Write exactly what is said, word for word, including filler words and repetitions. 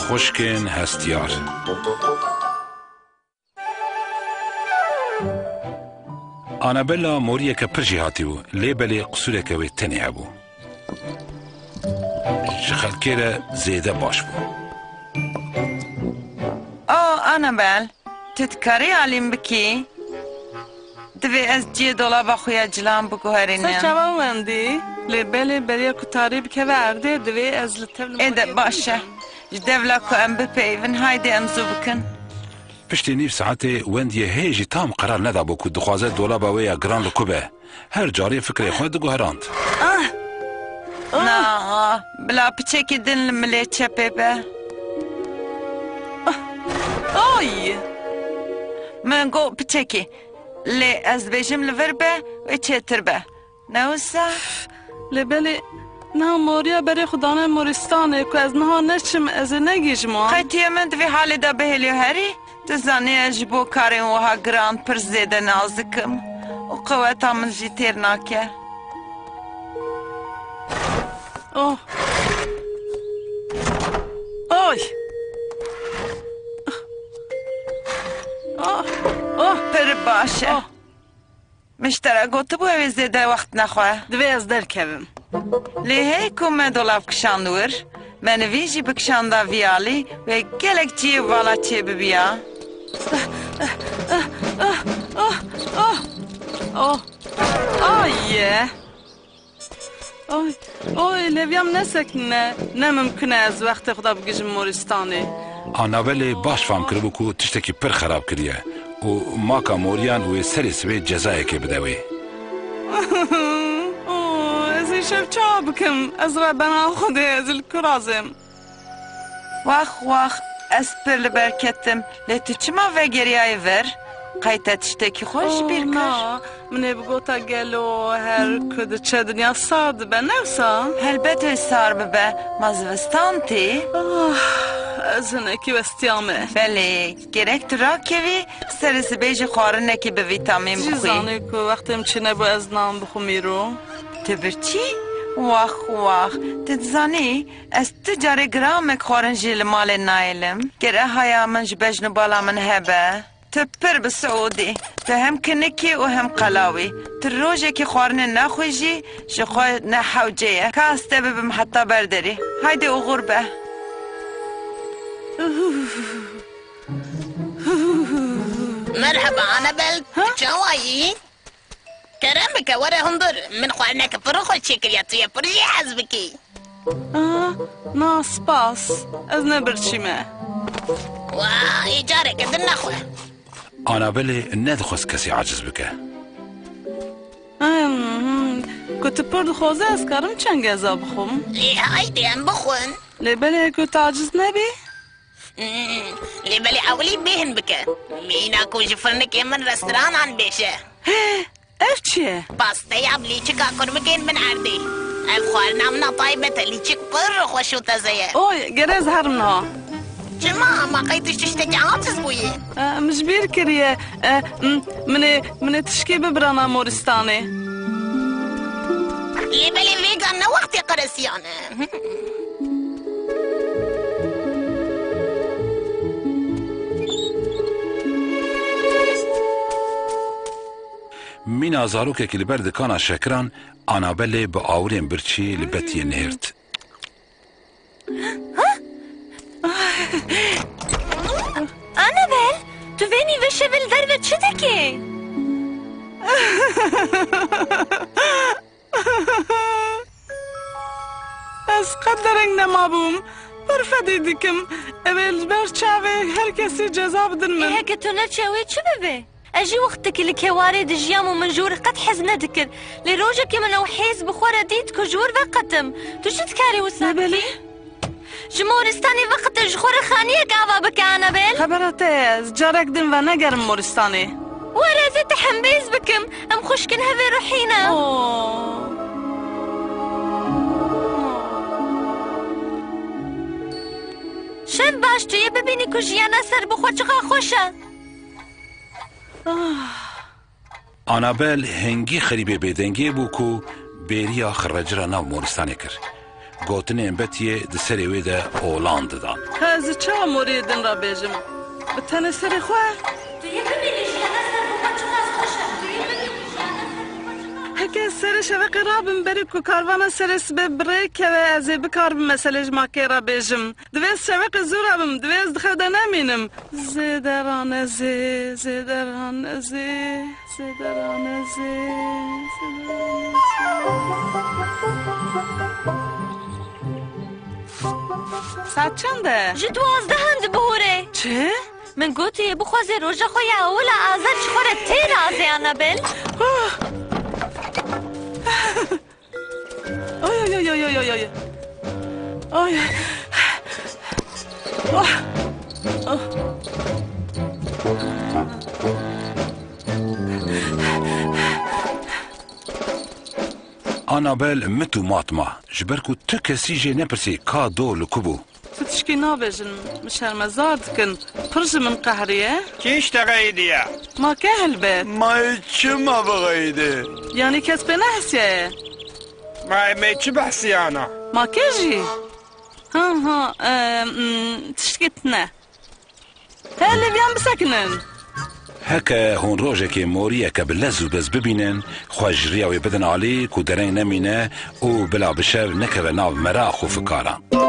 Xwişkên hestiyar. Anabella moriyeke pir jêhatî bû, lê belê qisûreke wê tenê hebû. Ji xelkê re zêde baş bû. Oh, Anabel, tu dikarî alî min bikî? Divê ez cihê dolaba xwe ya cilan biguherînim. Ser çavan wendî, lê belê beriya ku tarî bikeve erdê, divê ez li tev li Ê de, baş e. Ji devla ku em bipeyivin, haydê em zû bikin. Piştî nîv saetê Wendyê hê jî tam qerar nedabû ku dixwaze dolaba wê ya giran li ku be. Her carê fikrê xwe diguherand. Ah! Ah! Na, bila piçekî din li milê çepê be. Ah! Oy! Min got piçekî. Lê ez dibêjim li vir be, wê çêtir be. Ne wisa? Lê belê niha moriya berê xwe dane morîstanê ku ez niha neçim, ez ê negihîjim wan. Qey tu yê min di vê halê de bihêlî û herî? Tu zanî ez ji bo karên wiha giran pir zêde nazik im û qeweta min jî têr nake. Oh. Oy. Oh. Oh. Pir baş e. Oh. Min ji te re gotibû ew ê zêde wext nexwe. Divê ez derkevim. Lê hey ku me dolab kişand wir, me nivîn jî bi kişanda vî alî wê gelek cihê vala çêbibiya. Oh, oh, oh, oh. Ay! Oy, oy, lêviya min nesekinîne. Ne mimkun e ez wextê xwe de bigihîjim Morîstanê. Anabelê baş fam kiribû ku tiştekî pir xerab kiriye û maka moriyan wê serê sibê cezayekê bide wê. Oh, ez ê şev çawa bikim? Ez rebena Xwedê, ez li ku razêm? Wax, wax, ez pir li ber ketim. Lê tu çima vegeriyayî vir? Qey te tiştekî xwe ji bîr kir? Oh, na, min ê bigota gelo her ku diçe dinya sar dibe, ne wisa? Helbet wê sar bibe, ma zivistan tê. Ah, ez hinekî westiyame. Belê, gerek tu rakevî, serê sibê jî xwarinekî bi vîtamîn bixwî. Jî zanî ku wextê min çênebû ez nan bixwim îro. Tu birçî? Wax, wax, tu dizanî, ez tu carê gramek xwarin jî li malê nayêlim. Ger ehaya min ji bejn û bala min hebe. Tu pir bi siûdî. Tu hem kinik î û hem qelaw î. Tu rojekî xwarinê nexwî jî ji xwe ne hewce ye. Ka ez te bibim heta ber derî. Haydê oxir be. Merheba Anabel, tu çawa yî? Kerem bike, were hundir. Min xwarineke pir xweş çêkiriye, tu yê pir jê hez bikî. Ah, na, spas. Ez ne birçî me. Wa, ê careke din nexwe. Anabelê nedixwest kesî aciz bike. Hmm, ku tu pir dixwaze ez karim çengeza bixwim. Ê, haydê em bixwin. Lê belê ku tu aciz nebî? Hmm, lê belê ewilî bêhn bike. Mîna ku ji firnikê min restoranan bêje. Ev çi ye? Pasteya bi lîçika kurmikên bin erdê. Ev xwarina min a taybet e, lîçik pir xweş û teze ye. Oy, gere ez herim niha. Çima? Ma qey tu ji tiştekî aciz bûyî? E, min ji bîr kiriye. E, m-, min ê, min ê tişkê bibirana Moristanê. Lê belê vêga ne wextê qeresiyan e. Mîna zarokekî li ber dikana şekiran, Anabelê bi awirên birçî li betiyê nihêrt. Anabel, tu vê nîve şevê li derve çi dikî? Ez qet dereng nemabûm. Pir fedî dikim. Ew ê li ber çavê her kesî ceza bidin min. Ê, heke tu neçe wê çi bibe? Ez jî wextekî li kewarê dijiyam û min ji wir qet hez nedikir. Lê rojekê min ew hêz bi xwe re dît ku ji wir veqetim. Tu çi dikarî wisa bikî? Lê belê. Ji Moristanê veqete, ji xwe re xaniyek ava bike, Anabel. Xebera te ye, ez carek din venegerim Moristanê. Were ez ê te hembêz bikim. Em xwişkin hevê ruhî ne. Oh. Şev baş, tu yê bibînî ku jiyana ser bi xwe çiqa xweş e. Ah. Anabel hingî xerîbê bêdengê bû ku bêriya xirrecira nav Moristanê kir. Gotinên Betiyê di serê wê de olan didan. Ka ez çawa moriyê din re bêjim? Bi tenê serê xwe? Tu yê bibînî jiyana ser bo xwe çiqas xweş e. Tu yê bibînî jiyana ser bo xwe çiqas xweş e. Heke ez serê şeveqê rabim, berî ku karvana serê sibê bi rê keve, ez ê bikaribim meselê ji makê re bêjim. Divê ez şeveqê zû rabim, divê ez di xew de nemînim. Zêderan ez ê, zêderan ez ê, zêderan ez ê, zêderan ez ê. Saet çend e? Ji duwazdeh in dibihûre. Çi? Min gotî, bixwazê roja xwe ya ewil a azad ji xwe re tê razê, Anabel. Ah! Ay, ay, ay, ay, ay, ay, ay. Ay. Ah. Ah. Anabel mit û mat ma, ji ber ku tu kesî jê nepirsî ka do li ku bû. Tu tişkî nabêjin, min şermezar dikin. Pir ji min qehriye. Kî ji te xeyidiye? Ma ke helbet. Ma çima bixeyidê? Yanî kes pê nehesiyaye. Ma em ê çi behsiyana? Ma ke jî? Ha, ha, e, mm, tiştkî tune. He, lêviyan bisekinin. Heke hûn rojekê moriyeke bi lez û bez bibînin, xwe ji riya wê bidin alî ku dereng nemîne û bila bi şev nekeve nav merax û fikaran.